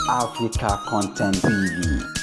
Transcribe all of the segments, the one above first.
Africa Content TV.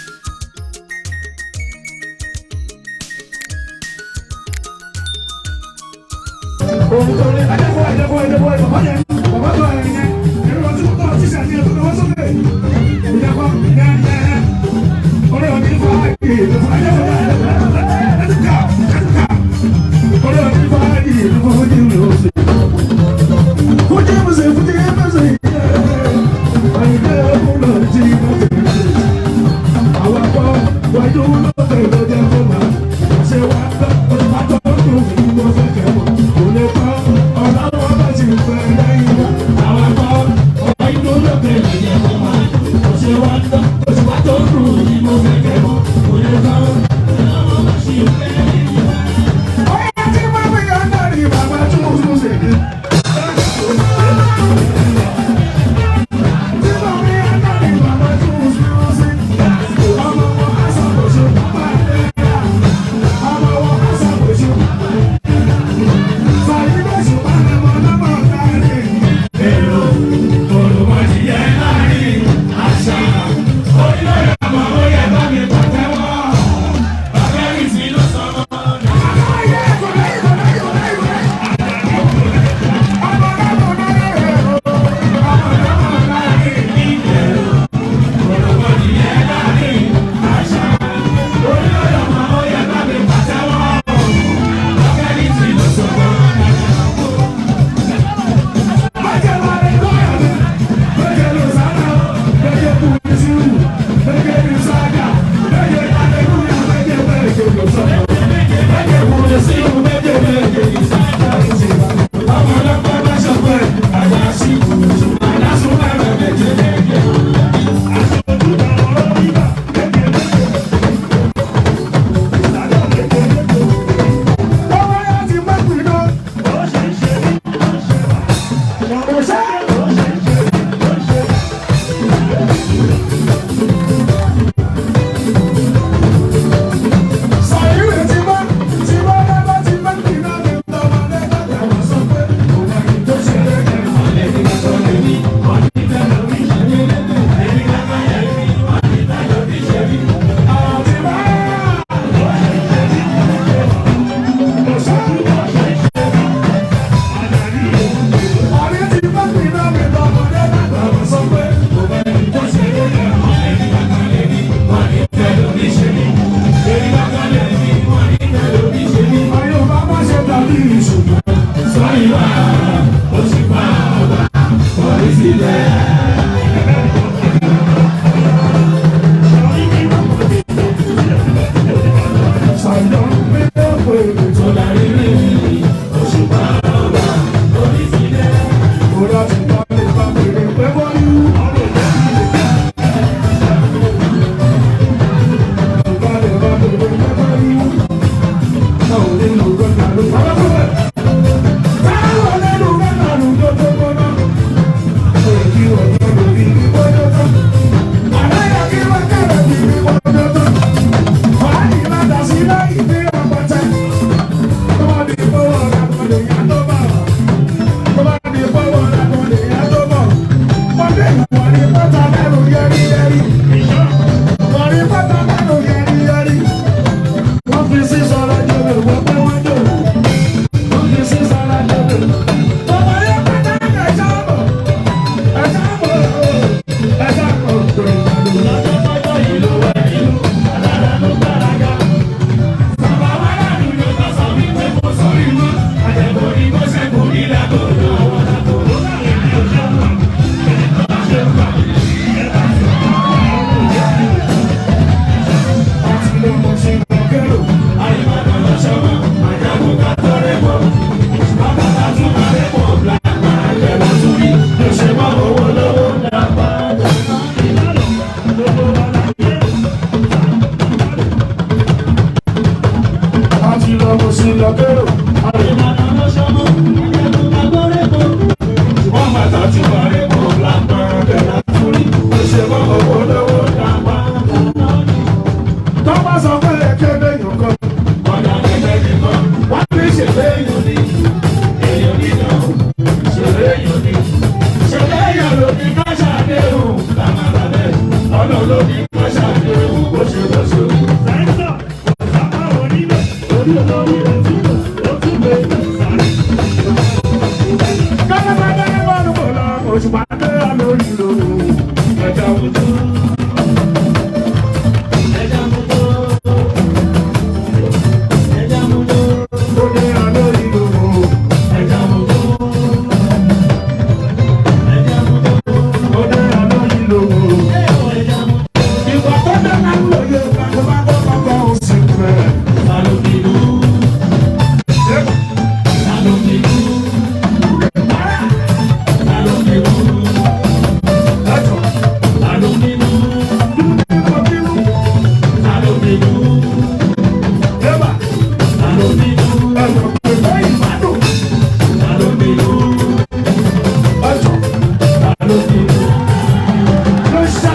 Ó dé àlóyìn lò ẹja mú tó. Ó dé àlóyìn lò ẹja mú tó. Ó dé àlóyìn lò. Ìgbà tó dé máa ń lòye ìgbà tó bá tó bá bá ó sì pẹ́. Ẹjọ́ mo bínú, débà, ẹ̀rọ pẹ̀lú ìbádùn. Ẹjọ́ ló ṣá.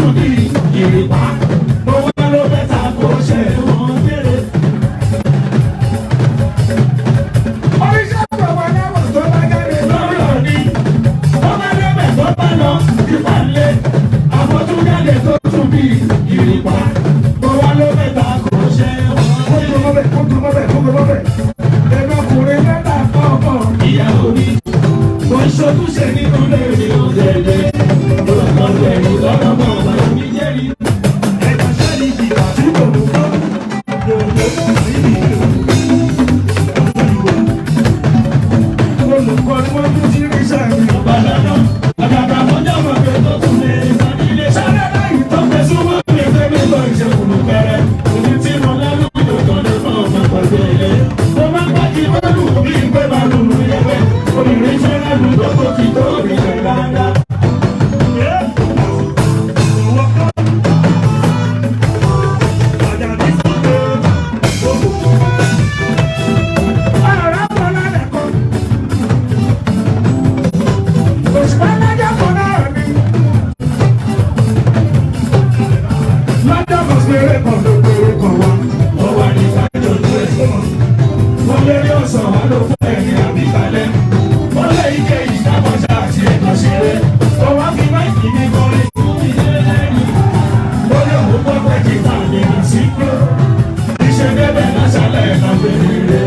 tún bí ìrìpá. Mo wá ló bẹ́ta kó ṣe wọ́n kéré. Oríṣi àpapọ̀ aláwọ̀ tó bá jáde lọ́rọ̀ ni. Tó bá débẹ̀ tó bá lọ, ìpà ńlẹ̀. Àfọ̀túnjáde tó tún bí ìrìpá. Mo wá ló bẹ́ta kó ṣe wọ́n kéré. Ẹ̀mọkùnrin mẹ́ta kọ̀ọ̀kan ìyàwó mi. Mo ń ṣojúṣe nínú ilé mi ó dédé. Olùkọ́jú ẹ̀rí lọ́dọ̀ mọ̀ ọ̀bà mi jẹ́rìí. Ẹ̀ka ṣẹ́ni ìgbà tí kò mú kọ́. Olùkọ́ ni wọ́n tún ti rí sẹ́yìn. Ọba dáná, àgàgà mọ́jà mọ̀ pé tó tún lè sá nílé. Sáré láyìí tó fẹ́ súnmọ́ mi pé mi lọ ìṣèkùnù pẹrẹ. Òní tí mo lálù yóò tán lè fún ọmọ pẹ̀lú ilé. Mo máa ń gbájú mọ́lù bí n pé máa lùlù yẹpẹ. Obìnrin ṣẹ́ lálù tó kò kì tó rí rẹ̀ dáadáa. Ọ̀rọ̀ mọ́ lálẹ́ kan. Òṣùpá lájà kan náà ni. Lọ́jọ́ kan péré kan ló péré kan wá. Ó wà ní kájọ tó ẹ̀. Wọ́n lé ní ọ̀sán wá ló fún ẹ̀yìn àbí kalẹ̀. Wọ́n lé ike ìdábọ̀ṣà àti ẹ̀kọ́ ṣeré. Ó wá fi máìkì mi kọrin fún mi lẹ́yìn. Ó lé òun gbọ́ pé jìtá mi àsìkò. Iṣẹ́ débẹ̀ lásàlẹ̀ ẹ̀ka péré rẹ̀.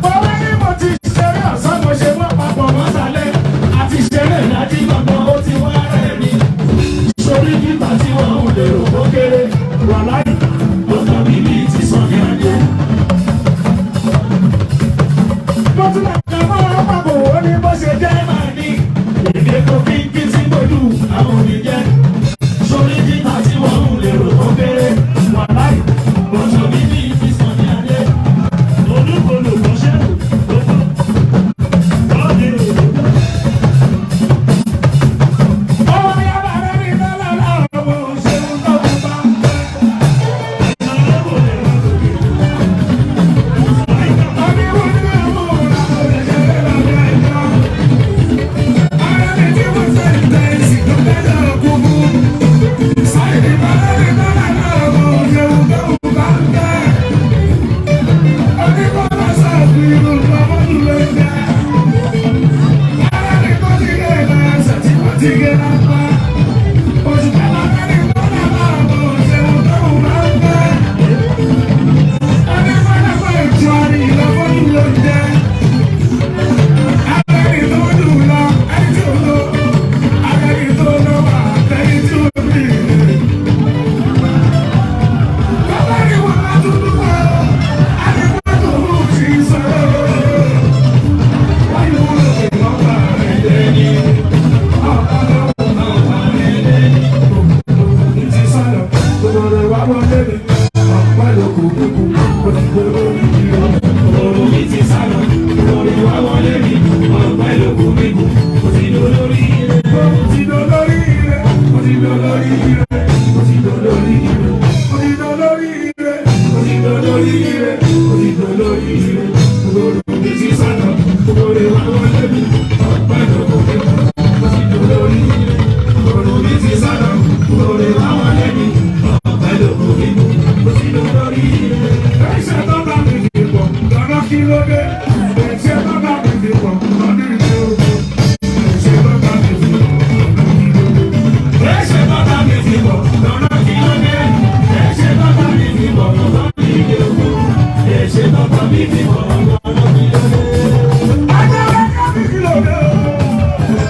Bọ́lá ní mo ti ṣeré ọ̀sán mo ṣe wọ́n papọ̀ mọ́sálẹ̀ àti ṣeré ìdájí gbọ̀ngàn ó ti wá rẹ̀ mi. Sórí kíta tí wọ́n ń lérò ó kéré wà láì ó tàn mí bí ti sàn ní adé. Mo tún lè ka mọ́ papọ̀ ó ní bó ṣe jẹ́ máa ní. Èdè kò kí kí tí mo lù àwọn òní jẹ́. Sórí kíta tí wọ́n ń lérò ó kéré wà láì ó tàn mí bí ti sàn ní adé. Ọmọ yàrá rẹ̀ ní lọ́lá láàrọ̀ òṣèlú tó ń bá. Kí ló dé?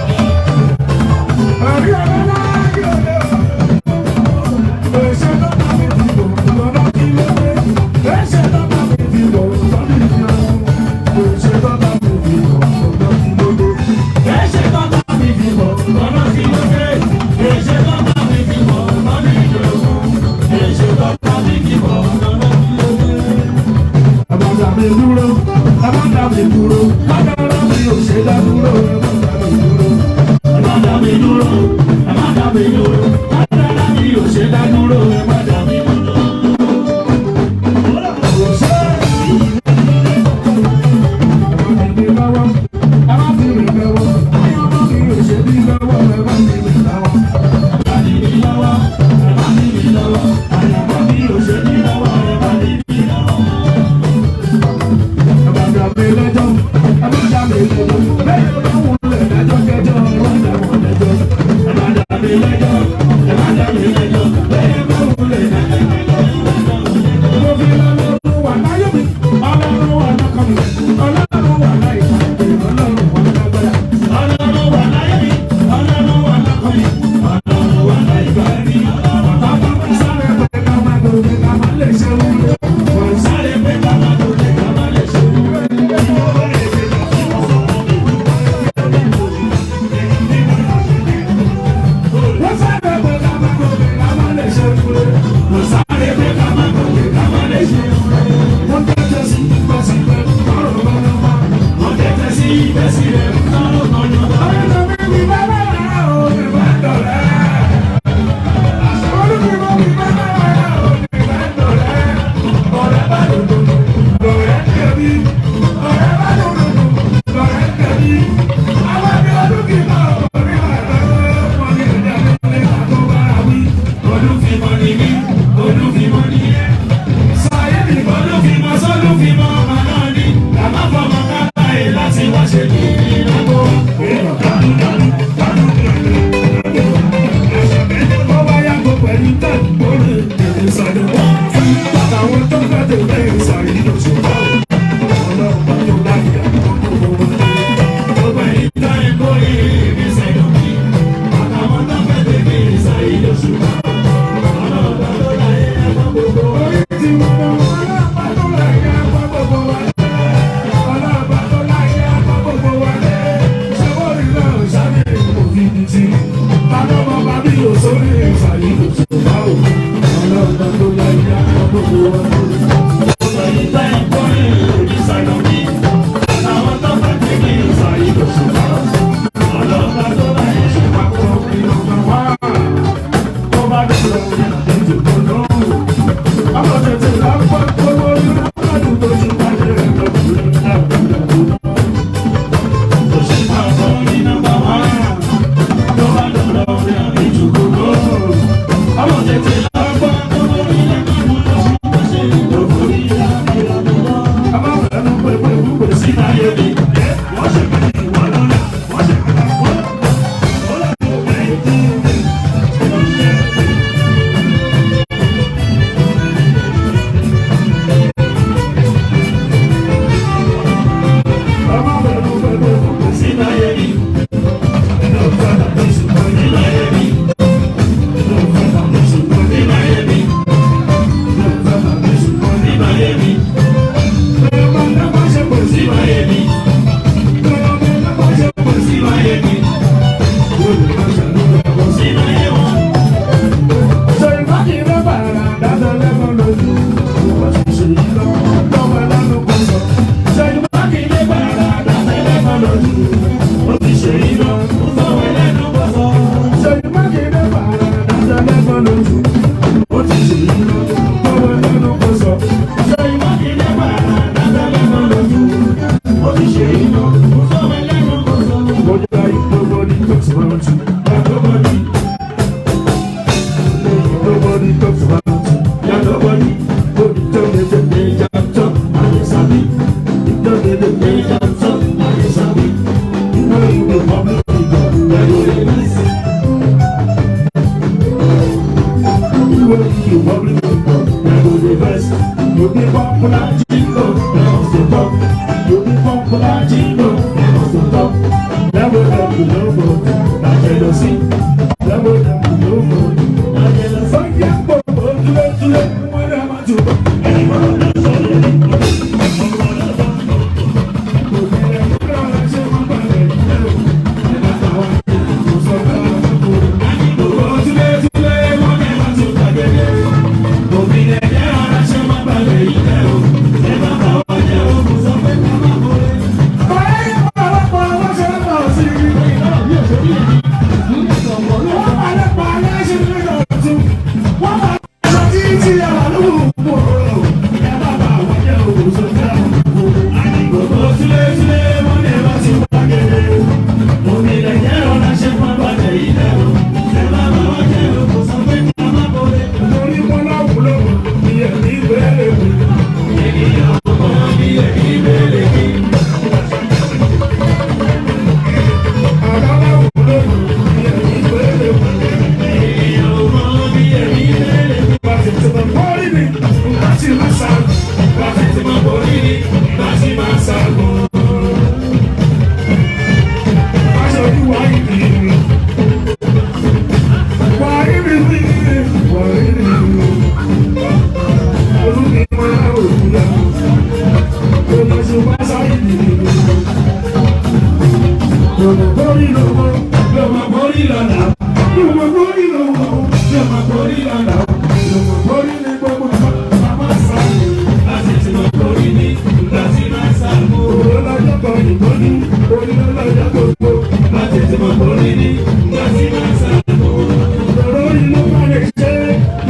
Lórí ló bá lè ṣe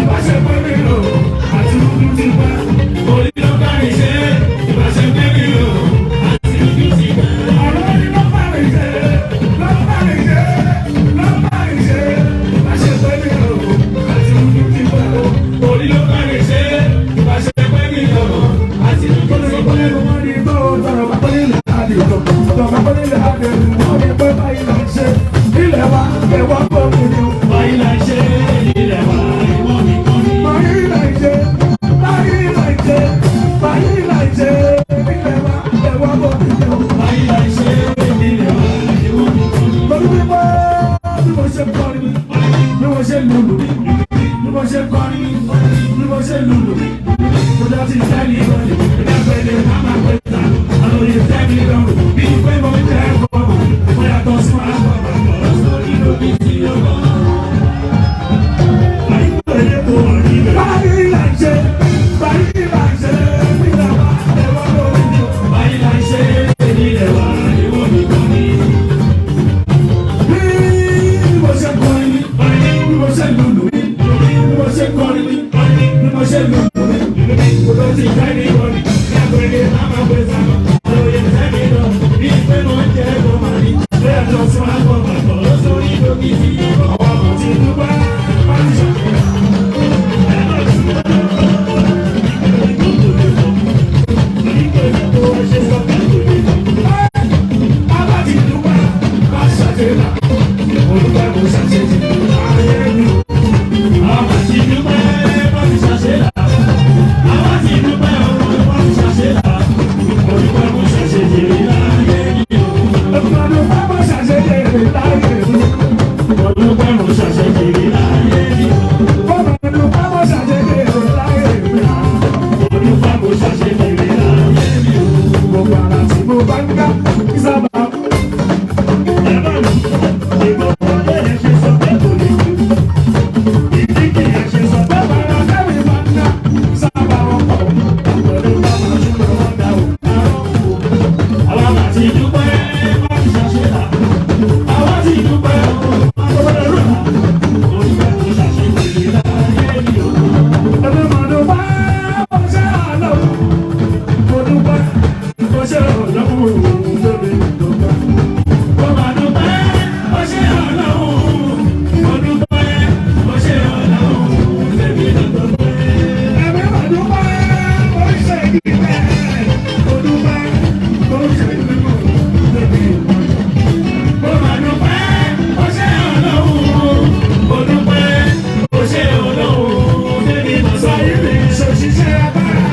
ìbáṣepọ̀ mi lò àti dúdú ti pẹ́. Orí ló bá lè ṣe ìbáṣepọ̀ mi lò àti dúdú ti pẹ́. Lórí ló bá lè ṣe ló bá lè ṣe ló bá lè ṣe ìbáṣepọ̀ mi lò àti dúdú ti pẹ́. Orí ló bá lè ṣe ìbáṣepọ̀ mi lò àti dúdú ti pẹ́. Ilẹ̀ wa ẹ̀wọ̀n kò ní o. Báyìí la ṣe ilẹ̀ wa ìwọ nìkan ni. Báyìí là ń ṣe, báyìí là ń ṣe, báyìí là ń ṣe, ilẹ̀ wa ẹ̀wọ̀n kò ní o. Báyìí la ṣe ilẹ̀ wa ìwọ nìkan ni. Pẹ̀lú wípé bí mo ṣe kọrin mi, bí mo ṣe lùlù mi, bí mo ṣe kọrin mi, bí mo ṣe lùlù mi, mo dá ti tẹ́ ní ìrọ̀lẹ́, Ìdápẹ́lẹ́ máa ma pẹ́ ta, àlòyé tẹ́ mi lọ́rùn, bí pé mo ń tẹ́ ẹ̀kọ́ mọ̀, mo yàtọ̀ sí máa ń bọ̀ bọ̀ sórí lóbi tí ó bọ̀. Báyìí là ń ṣe, báyìí là ń ṣe, ilẹ̀ wa ẹ̀wọ̀n kò ní o. Báyìí la ṣe ilẹ̀ wa ìwọ nìkan ni. Bí mo ṣe kọrin mi, bí mo ṣe lùlù mi, bí mo ṣe kọrin mi, bí mo ṣe lùlù mi, Mo lọ sí tẹ́ ní ìrọ̀lẹ́, ìdápẹ́lẹ́ máa ma pẹ́ ta, àlòyé tẹ́ mi lọ́rùn, bí pé mo ń tẹ́ ẹ̀kọ́ mọ̀ ni, mo yàtọ̀ sí máa ń bọ̀ bọ̀ sórí lóbi tí ó bọ̀. àwọn kò ti dúpẹ́, wọ́n ti ṣàkóso. Bàbá ti dúpẹ́, bá ṣàṣeyà, olùkọ́ kò ṣàṣeyà, ayé mi. Àwọn ti dúpẹ́ bá ti ṣàṣe là. Àwọn ti dúpẹ́ ọ̀run bá ti ṣàṣe là. Olùkọ́ kò ṣàṣe jèrè láyé mi o. Olùkọ́ kò ṣàṣeyà láyé mi. Olùkọ́ kò ṣàṣe jèrè láyé mi o. Olùkọ́ kò ṣàṣeyà láyé mi. Olùkọ́ kò ṣàṣe jèrè láyé mi o. Gbogbo ara tí mo bá ń ká, kí sábà Ẹ bá mi, ìgbòho lè ṣe sọ pé kò lè kú. Ìdíkì ẹ̀ ṣe sọ pé gbogbo ara tẹ́mi bá ń ká, kí sábà ọkọ̀. Pẹ̀lú bàbá tí mo wọ́n dá o. Àwa mà ti dúpẹ́ bá ti ṣàṣe là. Àwa ti dúpẹ́ ọ̀run bá ti ṣàṣe là. Olùkọ́ kò ṣàṣe jèrè láyé mi o. Ẹbí mo dúpẹ́, mo ṣe àlọ́. Mo dúpẹ́, mo ṣe ọ̀lọ́run lórí ìdọ́gba. Mo mà dúpẹ́, ó ṣé Ọlọ́run. Mo dúpẹ́, ó ṣé Ọlọ́run. Tèmi ló dúpẹ́. Ẹbí mo dúpẹ́, mo ṣe ìgbẹ́. Mo dúpẹ́, mo ṣe ìgbẹ́ lórí ìdọ́gba. Mo mà dúpẹ́, ó ṣé Ọlọ́run. Mo dúpẹ́, ó ṣé Ọlọ́run. Tèmi ló sọ Sáyé mi ṣòṣìṣẹ́ agbára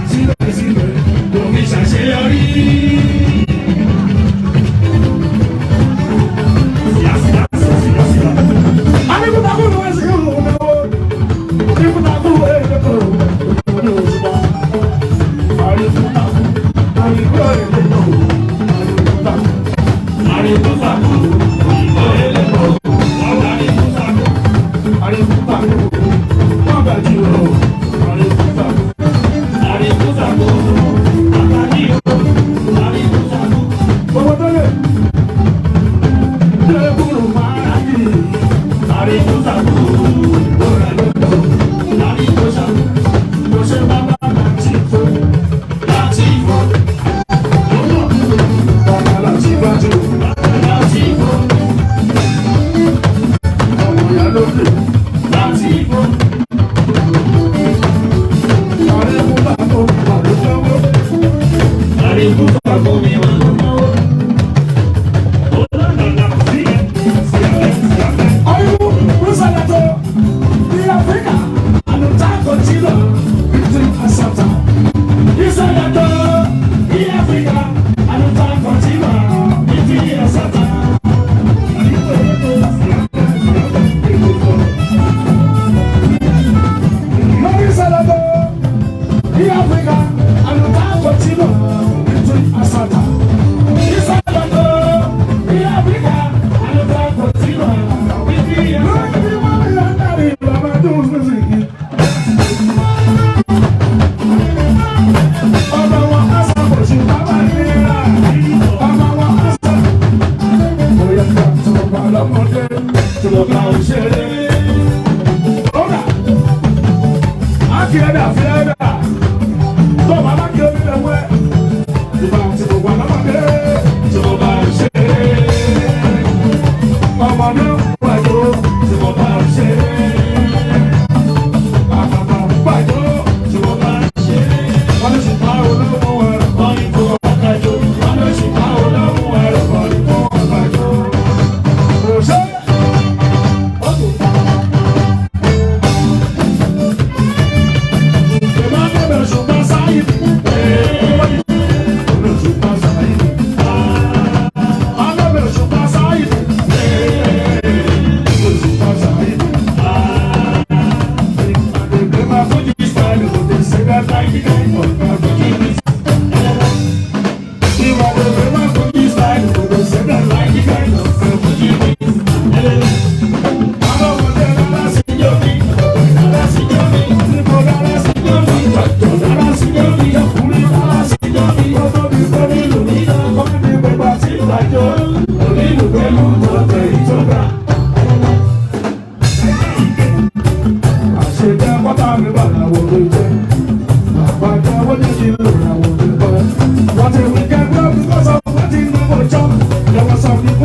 síbẹ̀síbẹ̀. Mo fi ṣàṣeyọrí. Àríkúsàkú, òyìnbó elépo. Àríkúsàkú, àríkúsàkú, àtàlí o. Àríkúsàkú. Àríkúsàkú, òrà lóko. Àríkúsàkú, láti ìfọ̀, láti ìfọ̀, láti ìfọ̀. Àríkúsàkú mi wà lọ́wọ́.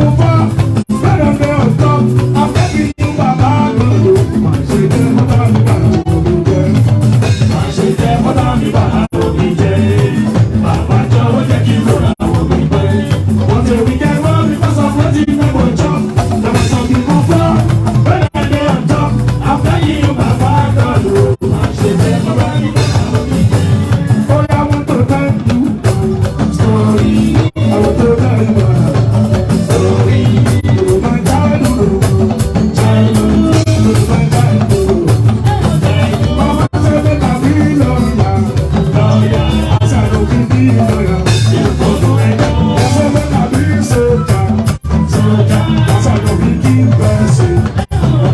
people fall. When I'm there on top, I'm begging you, Baba God. Má ṣe jẹ́ kọ́tà mi bá omi jẹ́. Má ṣe jẹ́ kọ́tà mi bá omi jẹ́. Bàbá jọ̀wọ́ jẹ́ kí n rọra omi pẹ́. Wọ́n ti rí jẹ́ wọ́n mi bá sọ fún ti mẹ́kọ̀ọ́ jọ. Lọ́wọ́ sọ kí mo fọ́. When I'm there on top, I'm begging you, Baba God. Má ṣe jẹ́ kọ́tà mi bá omi jẹ́. Oh, I want to thank you. Story. I want to tell you my story. You my childhood. Childhood. You my childhood. Mama said make I be lawyer. Lọ́yà, I said I don't be lawyer. ìkókó ẹjọ́, I said make I be soldier. sójà, I said I don't be person.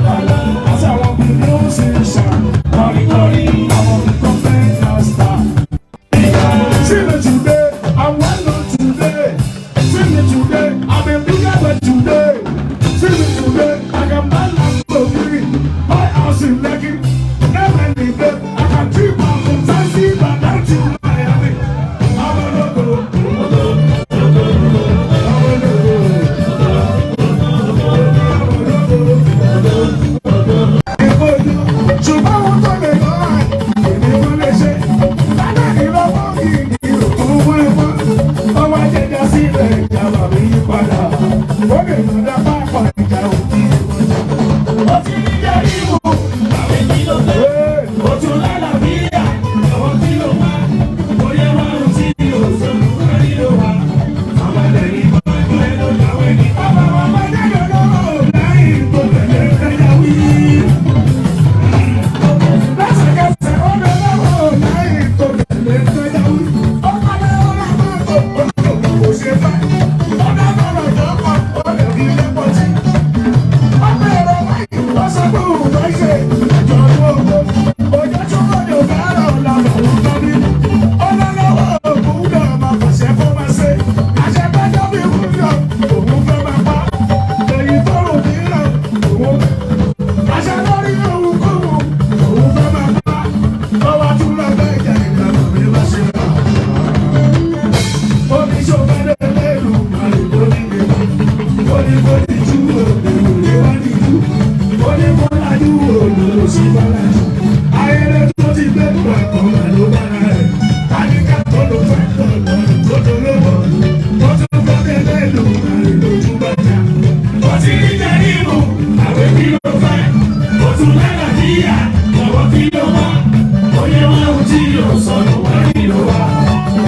I said I want be musician. kọrin-kọrin. I want be confessional star. See me today, I'm well known today. See me today, I'm a bigger than today. See me today, I can buy Lamborghini, buy house in Lekki. Never leave it. I can trip out from Zanzibar down to Miami. I'm a logo, logo, logo, I'm a logo, I'm a logo. Ṣùgbọ́n ohun tó lè lọ èmi kò lè ṣe. Lálẹ́ ìlọ́wọ́ kìíní òkú wẹ́wọ́. Ọwọ́ ajẹ́jà sílẹ̀ ìjàmbá mi yí padà. Ó lè yọ̀ǹda pápá ìjà òkú. Ó ti rí jẹ́rí mú, àwọn èyí ló fẹ́. Ó tún lálàáfíà, àwọn tí ló wá. Oyè márùn-ún tí yóò sọnù kárí ló wá. Àwọn ẹlẹ́rìí máa ń gbé lójú àwọn ẹni. Bàbá wa máa jẹ́ lọ́wọ́ lẹ́yìn tó tẹ̀lé ẹja wí. Lẹ́sẹ̀kẹsẹ̀ ó lè lọ́wọ́ lẹ́yìn tó tẹ̀lé ẹja wí. Ó padà ó rà mọ́tò ó lò kò ṣe fẹ́. Ó dábàrà ìjọba ó lè fi lé pọtí. Ó bẹ̀rẹ̀ wáyé ó sọ pé òun fẹ́ ṣe ìjọba owó. Òjò tún lòdì fẹ́ràn làwọn òun tọ́ bí. Ó lọ lọ́wọ́ òun náà máa pàṣẹ kó máa ṣe. Àṣẹ pẹ́jọ́ bí wúlò òun fẹ́ máa pa. Èyí tó rò ní ràn òun. Àṣẹ lórí òun kóhun òun fẹ́ máa pa. Ọwọ́ tún lọ bẹ́ẹ̀ jẹ́ ìlànà mi bá ṣe rà. Oníṣòwò lẹ́lẹ́rù màlúù ní ìlú. Oníkóníjú òdòdó wájú. Oníkólájú òdòdó sí bọ́lájú. Ayẹyẹ tó ti gbé pàkó ló bára rẹ̀. Tálíkà tó ló fẹ́ tọ̀nà tó tó lówó. Ó tún fọ́ lẹ́lẹ́rù màlúù lójú bàjá. Ó ti rí jẹ́rí mú, àwọn èyí ló fẹ́. Ó tún lálàáfíà, àwọn tí ló wá. Oyè márùn-ún tí yóò sọnù kárí ló wá.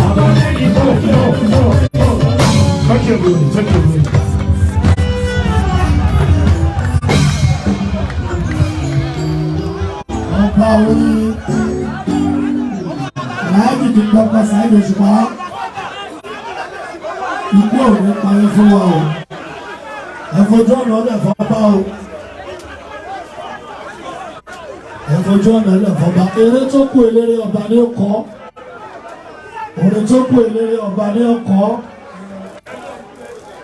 Àwọn ẹlẹ́rìí kò fẹ́ òkú. Thank you, everybody. Thank you, everybody. Ọba orí aláàjì tó gbọgbọ Saheed Òṣùpá, ikú ò ní parí fún wa o. Ẹ fojú ọ̀nà ọ̀lẹ̀ fọba o, ẹ fojú ọ̀nà ọ̀lẹ̀ fọba. Eré tó kú, eléré ọba ní kọ́. Orin tó kú, eléré ọba ní kọ́.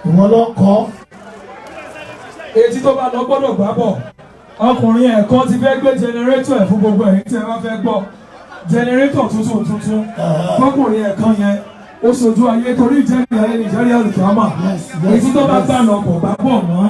Ìwọ lọ kọ́. Etí tó bá lọ gbọ́dọ̀ gbá bọ̀. Ọkùnrin ẹ̀kọ́ ti fẹ́ gbé generator ẹ̀ fún gbogbo ẹ̀yin tí ẹ bá fẹ́ gbọ́ generator tuntun tuntun. Fọkùnrin ẹ̀kan yẹn, ó sojú ayé torí ìjẹ́rìí ayé ní ìjẹ́rìí àlùkìyámà. Etí tó bá gbà lọ kò gbá bọ̀ mọ́.